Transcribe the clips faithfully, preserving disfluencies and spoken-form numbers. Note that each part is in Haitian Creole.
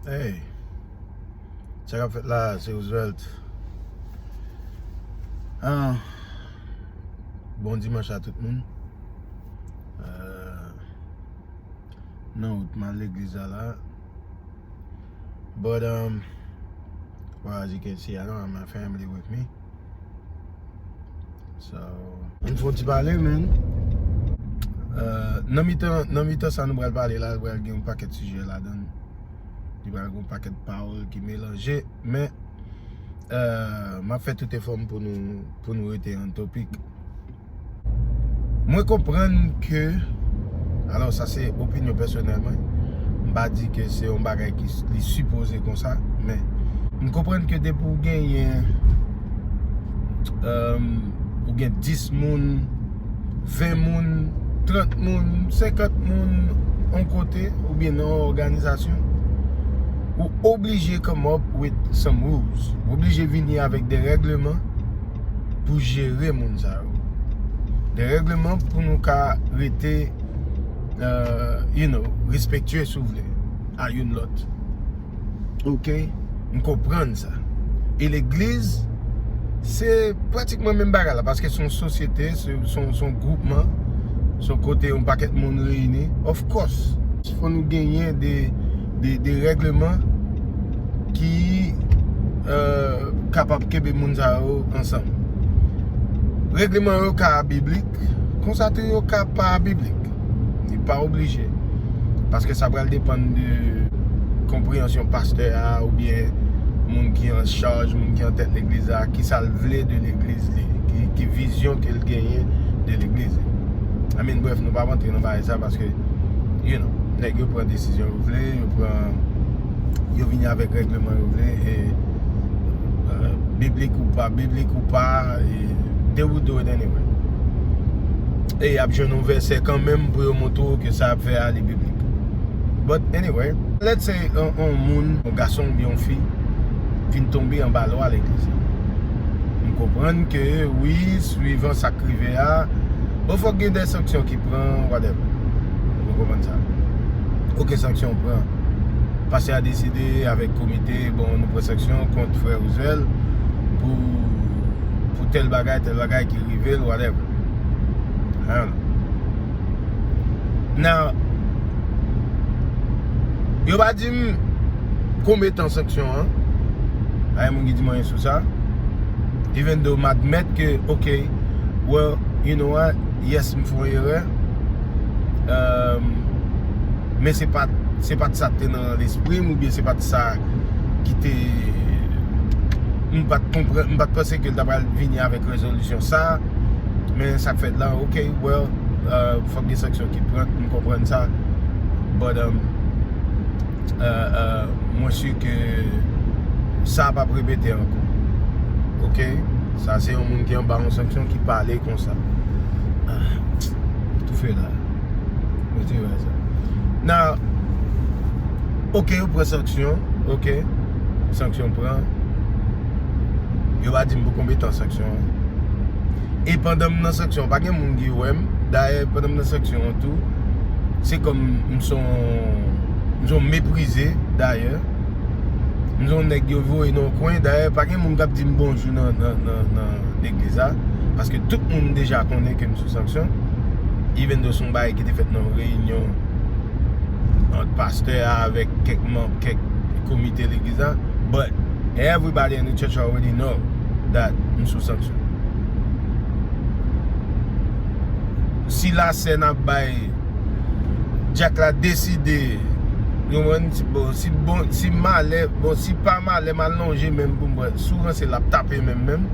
Hey, sa k ap fèt la, se Roosevelt. Ah, bon dimanch a tout moun. Euh, nan wout m al legliz la la. But, um, well, as you can see, I don't have my family with me. So, ann fè yon ti pale, man. Euh, nan mitan, nan mitan sa nou pral pale la, pral gen yon pakèt sijè ladan. Li pral gen yon pakèt pawòl ki melanje, men, euh, m ap fè tout efò m pou nou, pou nou rete on topic. Mwen konprann ke, alò, sa se opinyon pèsonèl mwen, m pa di ke se yon bagay ki s- li sipoze konsa, men m konprann ke depi w genyen, euh, ou gen dis moun, ven moun, trant moun, senkant moun yon kote oubyen nan yon òganizasyon, ou oblije come up with some rules. Ou oblije vini avèk de règleman pou jere moun sa yo. De règleman pou nou ka rete, euh, you know, respektye, si w vle, a youn lòt. Ok? M konprann sa. E legliz, se pratikman menm bagay la, paske se yon sosyete, se se yon, se yon gwoupman, se yon kote yon pakèt moun reyini. Of course, fò nou genyen de, de, de règleman ki, euh, kapab kenbe moun sa yo ansanm. Règleman yo ka biblik, konsa tou yo ka pa biblik. Li pa oblije. Paske sa pral depann de konpreyansyon pastè a oubyen moun ki an chaj, moun ki an tèt legliz la, kisa l vle de legliz li, ki, ki vizyon ke l genyen de legliz li. I mean, brèf, nou p ap antre nan bagay sa paske, you know, nèg yo pran desizyon yo vle, yo pran, yo vini avèk règleman yo vle, e, euh, biblik ou pa, biblik ou pa, e, they will do it anyway. E y ap jwenn yon vèsè kanmenm pou yo montre w ke sa y ap fè a li biblik. But anyway, let's say, yon, yon moun, yon gason oubyen yon fi, vin tonbe anba lwa legliz la. M konprann ke, wi, swivan sa k rive a, bon, fòk gen de sanksyon ki pran, whatever. Nou konprann sa. Okenn sanksyon pran. Pastè a deside avèk komite, bon, nou pran sanksyon kont frè Roosevelt pou, pou tèl bagay, tèl bagay ki rive l, whatever. I don't know. Now, yo pa di m konbyen tan sanksyon an. Pa gen moun ki di m anyen sou sa. Even though m admèt ke, ok, well, you know what, yes, m fè yon erè. Um, men se pa, se pa t sa k te nan lespri m, oubyen se pa t sa ki te, m pa t konprann, m pa t panse ke l ta pral vini avèk rezolisyon sa. Men sa k fèt la, ok, well, euh, fòk gen sanksyon ki pran, m konprann sa. But, um, euh, euh, mwen si ke sa p ap repete ankò. Ok? Sa se yon moun ki anba yon sanksyon ki pale konsa. Ah, toufe la. Mete yo sa. Now, ok, yo pran sanksyon, ok. Sanksyon pran. Yo pa di m pou konbyen tan sanksyon an. E pandan m nan sanksyon an, pa gen moun ki wè m. Dayè, pandan m nan sanksyon an tou, se kòm m se yon, m se yon meprize, dayè. M se yon nèg yo voye nan yon kwen. Dayè, pa gen moun k ap di m bonjou nan, nan, nan, nan legliz la. Paske tout moun deja konnen ke m sou sanksyon. Even though se yon bagay ki te fèt nan yon reyinyon ant pastè a avèk kèk manm, kèk komite legliz la. But everybody in the church already know that m sou sanksyon. Si lasèn ap bay, dyak la deside, ou konprann, si, bon, si, bon, si malè, bon, si pa malè, m al lonje men m pou m pran, si w ranse, l ap tape men m menm,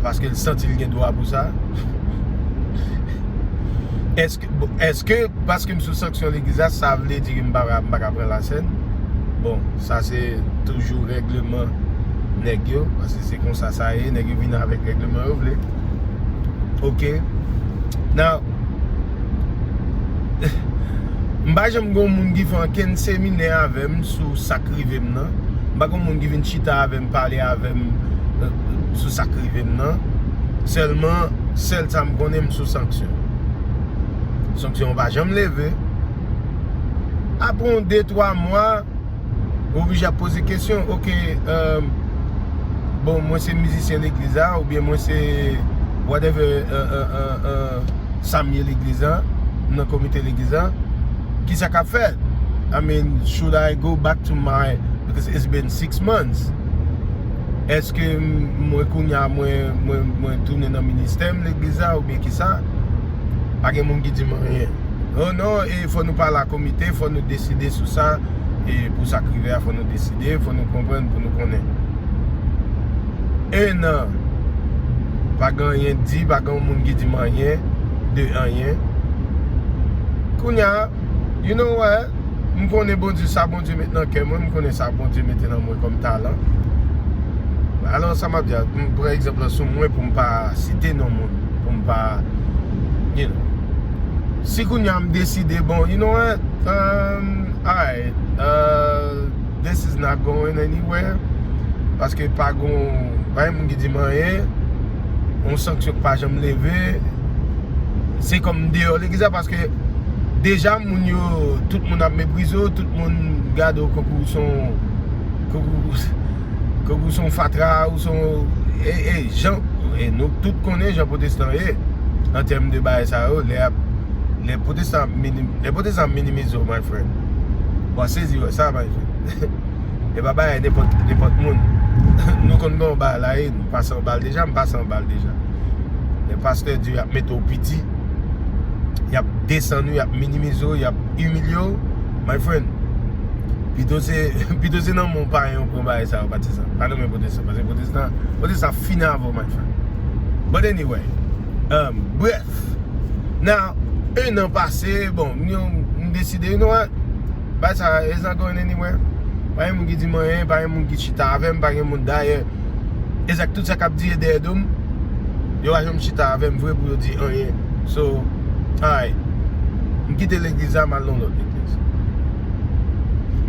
paske l santi l gen dwa pou sa. Èske, bon, èske paske m sou sanksyon legliz la, sa vle di ke m pa, m pa ka pran lasèn? Bon, sa se toujou règleman nèg yo, paske se konsa sa ye, nèg yo vin avèk règleman yo vle. Ok. Now, m pa janm gen yon moun ki fè ankenn seminè avè m sou sa k rive m nan. M pa gen yon moun ki vin chita avè m, pale avè m, euh, sou sa k rive m nan. Sèlman, sèl sa m konnen, m sou sanksyon. Sanksyon an pa janm leve. Apre yon de, twa mwa, Ou oblije ap poze kesyon, ok, euh, bon, mwen se mizisyen legliz la, oubyen mwen se whatever, euh, euh, euh, euh, sa m ye legliz la, m nan komite legliz la, kisa k ap fèt? I mean, should I go back to my, because it's been six months. Èske m- mwen kounye a, mwen, mwen, mwen tounen nan ministè m legliz la, oubyen kisa? Pa gen moun ki di m anyen. Oh non, e fò nou pale a komite, fò nou deside sou sa, e pou sa k rive a, fò nou deside, fò nou konprann, pou nou konnen. En an, pa gen anyen di, pa gen moun ki di m anyen, de anyen. Kounye a, you know what? M konnen Bondye, sa Bondye met nan kè mwen, m konnen sa Bondye mete nan mwen kòm talan. Alò, sa m ap di a, m pran egzanp lan sou mwen pou m pa site non moun, pou m pa, you know. Si kounye a m deside, bon, you know what? Um, alright, uh, this is not going anywhere. Paske pa gon, pa gen moun ki di m anyen, yon sanksyon k pa janm leve. Se kòm m deyò legliz la, paske deja moun yo, tout moun ap meprize w, tout moun gade w kòmsi w se yon, kòmsi w, kòmsi w se yon fatra, ou se yon, e, e, jan, e nou tout konnen jan pwotestan ye, an tèm de bagay sa yo, lè ap, lè pwotestan ap minim-, lè pwotestan ap minimize w, my friend. W a sezi wè sa, my friend. E pa bagay nenpòt, nenpòt moun. Nou konn gen yon bagay la, e nou pase anba l deja, m pase anba l deja. Lè pastè di y ap mete w piti, y ap desann ou, y ap minimize w, y ap imilye w, my friend. Pito se, pito se nan men yon payen ou pran bagay sa yo, patizan. Pa nan men pwotestan, paske pwotestan, pwotestan ap fini avè w, my friend. But anyway, um, brèf, now, en an pase, bon, m, m deside, you know what? Bagay sa is not going anywhere. Pa gen moun ki di m anyen, pa gen moun ki chita avè m, pa gen moun dayè. Egzak, tout sa k ap di dèyè do m, yo pa janm chita avè m vre pou yo di anyen. So, alright. M kite legliz la, m al nan lòt legliz.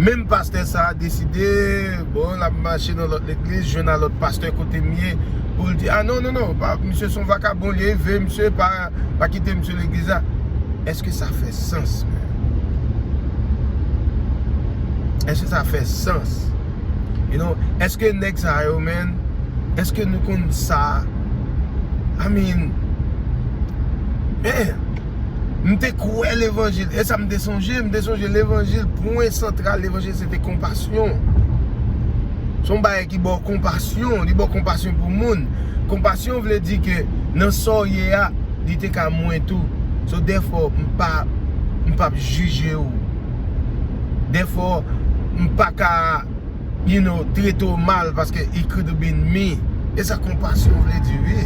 Menm pastè sa a deside, bon, l ap mache nan lòt legliz, jwenn a lòt pastè kote m ye, pou l di, ah non, non, non, pa, misye se yon vakabon, li rive, misye pa, pa kite misye legliz la. Èske sa fè sans, man? Èske sa fè sans? You know, èske nèg sa yo, man, èske nou konn sa? I mean, man, m te kwè levanjil, e sa m te sonje, m te sonje levanjil, pwen santral levanjil se te konpasyon. Se yon bagay ki ba w konpasyon, li ba w konpasyon pou moun. Konpasyon vle di ke nan sa w ye a, li te ka mwen tou. So, therefore, m pa, m p ap jije w. Therefore, m pa ka, you know, trete w mal paske it could have been me. E sa konpasyon vle di, wi.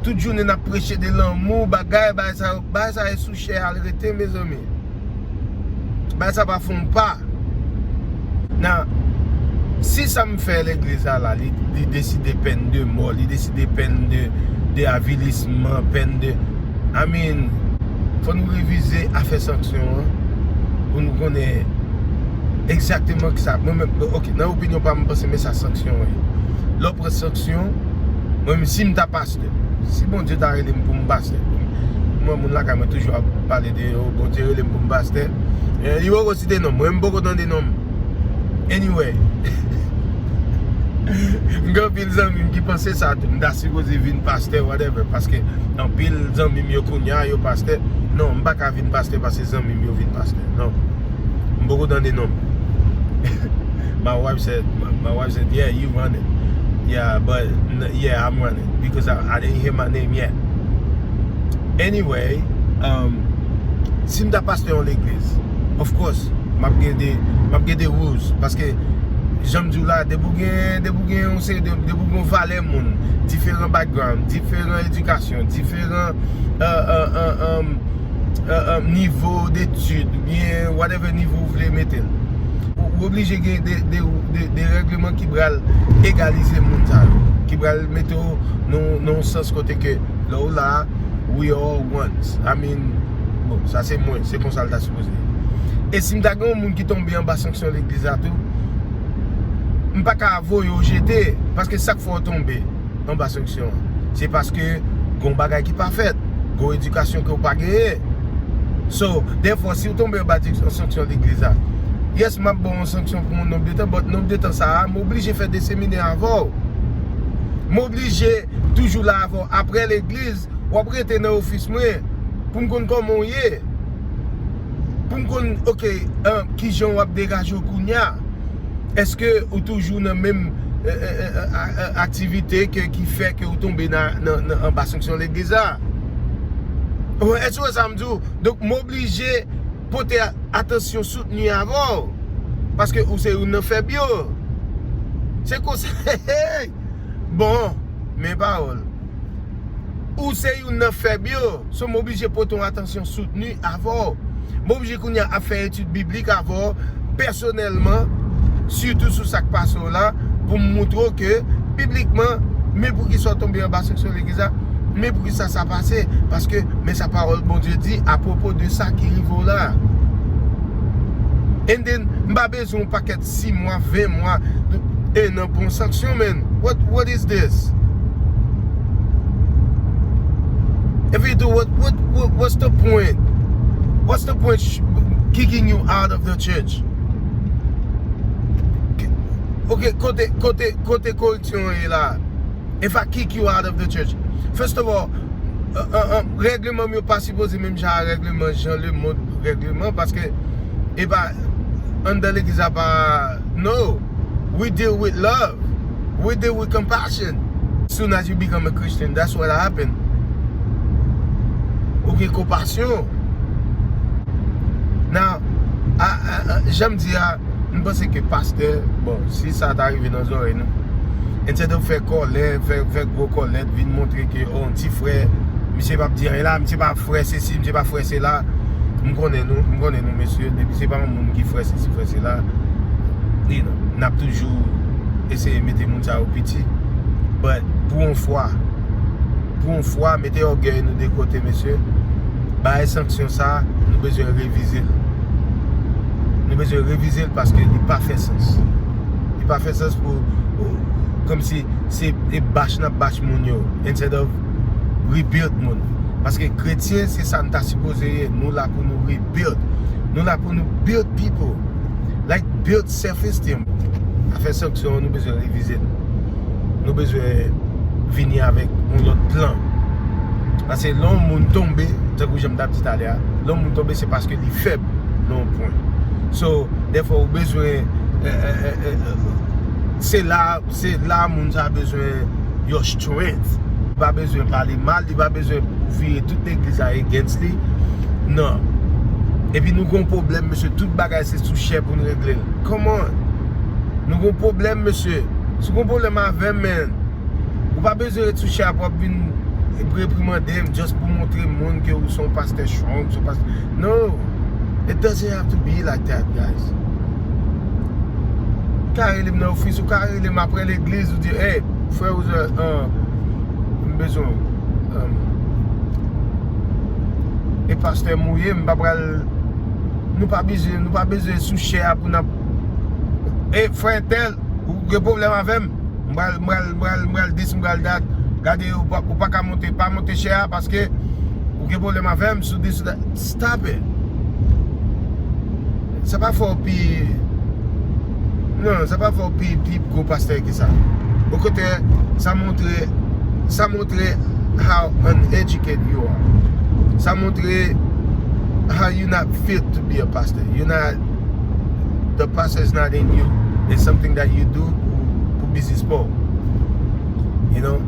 Tout jounen n ap preche de lanmou, bagay, bagay sa yo, bagay sa yo sou chè a l rete, mezanmi. Bagay sa pa fè yon pa. Nan, si sa m fè legliz la la, li, li deside pèn de mò, li deside pèn de, de avilisman, pèn de, I mean, fò nou revize afè sanksyon an pou nou konnen egzakteman kisa. Mwen menm, ok, nan opinyon pa m, m panse men sa sanksyon an ye. Lè w pran sanksyon, mwen menm, si m ta pastè, si Bondye ta rele m pou m pastè, mwen, moun lakay mwen toujou ap pale de, oh, Bondye rele m pou m pastè. Eh, li poko site non m, mwen m poko tande non m. Anyway, m gen anpil zanmi m ki panse sa tou, m ta sipoze vin pastè, whatever, paske anpil zanmi m yo kounye a, yo pastè. Non, m pa ka vin pastè paske zanmi m yo vin pastè. Non. M poko tande non m. My wife said, my, my wife said, "Yeah, you running." Yeah, but n- yeah, I'm running because I, I didn't hear my name yet. Anyway, um, si m ta pastè yon legliz, of course, m ap gen de, m ap gen de rules, paske jan m di w la, depi w gen, depi w gen yon seri de, depi w gen yon valè moun, diferan background, diferan edikasyon, diferan, uh, uh, uh, um, uh, uh, nivo detid, oubyen whatever nivo w vle mete l. Ou, ou oblije gen de, de, de, de règleman ki pral egalize moun sa yo, ki pral mete w nan, nan yon sans kote ke lè w la, we are all ones. I mean, bon, sa se mwen, se konsa l ta sipoze ye. E si m ta gen yon moun ki tonbe anba sanksyon legliz la tou, m pa ka voye w jete, paske sa k fè w tonbe anba sanksyon an, se paske gon bagay ki pa fèt, gon edikasyon ke w pa genyen. So, therefore, si w tonbe anba di-, sanksyon legliz la, yes, m ap ba w yon sanksyon pou yon nonb de tan, but nonb de tan sa a, m oblije fè de seminè avè w. M oblije toujou la avè w. Apre legliz, w ap rete nan ofis mwen pou m konn kòman w ye. Pou m konn, ok, uh, kijan w ap degaje w kounye a. Èske ou toujou nan menm, eh, eh, eh, eh, a- a- aktivite ke, ki fè ke ou tonbe nan, nan, nan anba sanksyon legliz la? Ou, èske w wè sa m di w? Donk, m oblije pote a- atansyon soutni avè w. Paske ou se youn nan fèb yo. Se konsa. Bon, men pawòl. Ou se youn nan fèb yo. So, m oblije pote yon atansyon soutni avè w. M oblije kounye a ap fè etid biblik avè w pèsonèlman, sitou sou sa k pase w la, pou m moutre w ke biblikman, men poukisa w tonbe anba sanksyon legliz la, men poukisa sa pase, paske men sa pawòl Bondye di apwopo de sa ki rive w la. And then, m pa bezwen yon pakèt sis mwa, ven mwa, en an pou yon sanksyon, man. What, what is this? If you do, what, what, what, what's the point? What's the point sh- kicking you out of the church? Ok, kote, kote, kote koreksyon an ye la? If I kick you out of the church, first of all, uh, uh, uh, règleman m yo pa sipoze menm jan a règleman jan lemonn règleman, paske e pa anndan legliz la pa, no, we deal with love, we deal with compassion. Soon as you become a Christian, that's what happen. Ou gen konpasyon. Now, a, a, a, jan m di a, m panse ke pastè, bon, si sa ta rive nan zòrèy nou, instead of fè kòlè, fè, fè gwo kòlèt, vin montre ke, oh, yon ti frè, misye p ap di anyen la, misye pa frè sesi, misye pa frè sela. M konnen nou, m konnen nou, mesye, depi se pa yon moun ki frè sesi, frè sela, you know, n ap toujou eseye mete moun sa yo piti. But, pou yon fwa, pou yon fwa, mete ògèy nou de kote, mesye. Bagay sanksyon sa, nou bezwen revize l. Nou bezwen revize l paske li pa fè sans. Li pa fè sans pou, pou, kòmsi se e bach n ap bach moun yo, instead of rebuild moun. Paske kretyen, se sa n ta sipoze ye. Nou la pou nou rebuild. Nou la pou nou build people. Like, build self-esteem. Afè sanksyon an, nou bezwen revize l. Nou bezwen vini avèk yon lòt plan. Paske lè yon moun tonbe, tankou jan m t ap di talè a, lè yon moun tonbe, se paske li fèb nan yon pwen. So, dèfwa ou bezwen, eh, eh, eh, eh, eh, se la, se la moun sa bezwen your strength. Li pa bezwen pale mal, li pa bezwen vire tout legliz la against li. Non. Epi nou gon pwoblèm, mesye, tout bagay se sou chè pou n regle l. Come on. Nou gon pwoblèm, mesye. Si w gon pwoblèm avè m, man, ou pa bezwen ret sou chè a pou w ap vin reprimande m just pou montre moun ke ou se yon pastè strong, se yon pastè. No. It doesn't have to be like that, guys. Ou ka rele m nan ofis, ou ka rele m apre legliz, ou di, hey, frè Roger, uh, m bezwen, um, e pastè m ou ye, m pa pral, nou pa bezwen, nou pa bezwen sou chè a pou n ap, e frè entèl, ou gen pwoblèm avè m? M pral, m pral, m pral, m pral dis, m pral dat. Gade, ou pa, ou pa ka monte, pa monte chè a paske ou gen pwoblèm avè m sou dis, sou dat. Stop it. Sa pa fè w pi, non, sa pa fè w pi, pi gwo pastè ke sa. Okontrè, sa montre, sa montre how uneducated you are. Sa montre how you not fit to be a pastor. You not, the pastor is not in you. It's something that you do pou, pou biznis pa w. You know?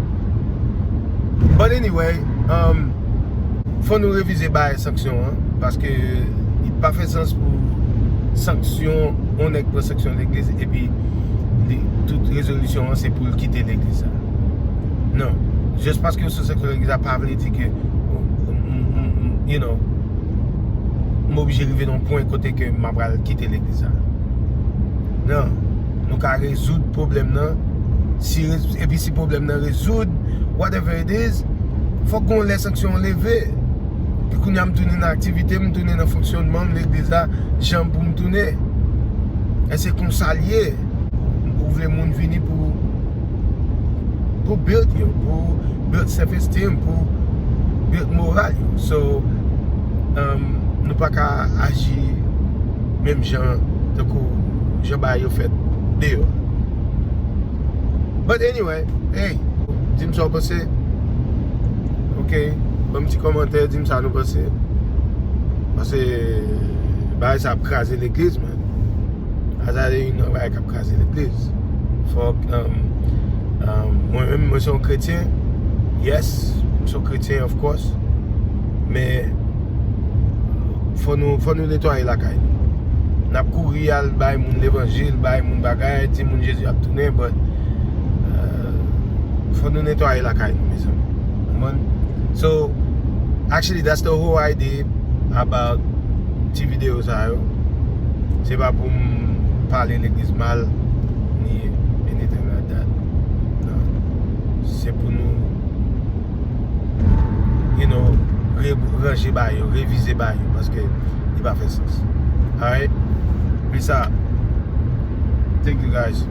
But anyway, um, fò nou revize bagay sanksyon an, paske li pa fè sans pou sanksyon, yon nèg pran sanksyon legliz epi li, tout rezolisyon an se pou l kite legliz la. Non. Just paske w sou sanksyon legliz la pa vle di ke, you know, m oblije rive nan yon pwen kote ke m ap pral kite legliz la. Non. Nou ka rezoud pwoblèm nan. Si, epi si pwoblèm nan rezoud, whatever it is, fòk gon lè sanksyon an leve. Epi kounye a m tounen nan aktivite m, m tounen nan fonksyònman m, legliz la, jan pou m tounen. E se konsa l ye. Ou vle moun vini pou, pou build yo, pou build self esteem, pou build moral yo. So, um, Nou pa ka aji menm jan, tankou jan bagay yo fèt deyò. But anyway, hey, di m sa w panse. Ok, ban m ti kòmantè, di m sa nou panse. Paske bagay sa ap kraze legliz, man. Sa se youn nan bagay k ap kraze legliz. Fòk, um, um, mwen menm, mwen se yon kretyen. Yes, mwen se yon kretyen, of course. Men, fò nou, fò nou netwaye lakay nou. N ap kouri al bay moun levanjil, bay moun bagay, di moun Jezi ap tounen, but, uh, fò nou netwaye lakay nou, mezanmi. Konprann? So, actually, that's the whole idea about ti videyo sa yo. Se pa pou m pale legliz mal, ni anything like that. Non. Se pou nou, you know, re-, ranje bagay yo, revize bagay yo, paske li pa fè sans. Alright? Peace out. Thank you, guys.